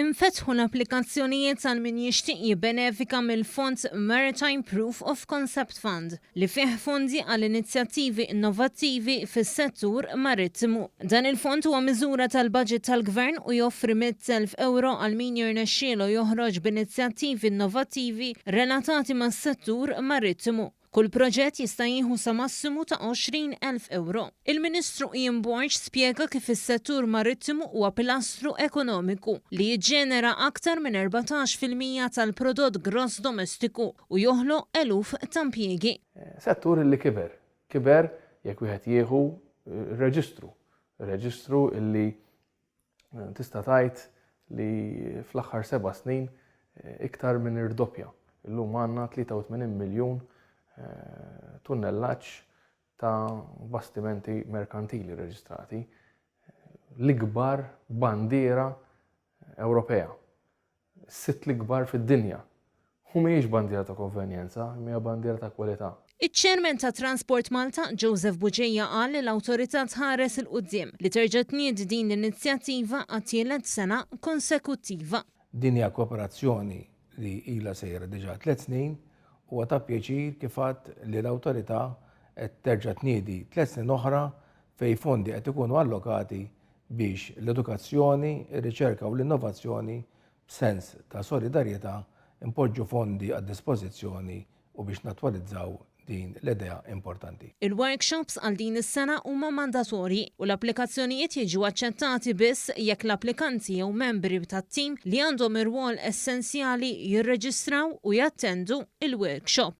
Infetħu l-applikazzjonijiet għal min jixtieq jibbenefika mill-fond Maritime Proof of Concept Fund, li fih fondi għal inizjattivi innovattivi fis-settur marittimu. Dan il-fond huwa miżura tal-baġit tal-Gvern u joffri 100,000 ewro għal min jirnexxielu joħroġ b'inizjattivi innovattivi relatati mas-settur marittimu. Kull proġett jista' jieħu sa massimu ta' 20,000 ewro. Il-Ministru Ian Borg spjega kif is-settur marittimu huwa pilastru ekonomiku li jiġġenera aktar minn 14% tal-prodott gross domestiku u joħloq eluf ta' impjiegi. Settur li kiber. Kiber jekk wieħed jieħu reġistru. Reġistru li Tista' tgħid li fl-aħħar seba' snin iktar minn irdoppja. Illum għandna 83 miljun tunnellaġġ ta' bastimenti merkantili reġistrati. L-ikbar bandiera Ewropea. Is-sitt l-ikbar fid-dinja. U mhijiex bandiera ta' konvenjenza, imma hija bandiera ta' kwalità. Iċ-Chairman ta' Transport Malta, Joseph Bugeja qal li l-Awtorità tħares 'il quddiem li terġa' tniedi din l-inizjattiva għat-tielet sena konsekuttiva. Din hija kooperazzjoni li ilha sejra diġà tliet snin. Huwa ta' pjaċir kif għadt li l-Awtorità qed terġa' tniedi tliet snin oħra fejn fondi qed ikunu allokati biex l-edukazzjoni, ir-riċerka u l-innovazzjoni b'sens ta' solidarjetà npoġġu fondi għad-dispożizzjoni u biex nattwalizzaw din l-idea importanti. Il-workshops għal din is-sena huma mandatorji u l-applikazzjonijiet jiġu aċċettati biss jekk l-applikanti jew membri tat-tim li għandhom irwol essenzjali jirreġistraw u jattendu l-workshop.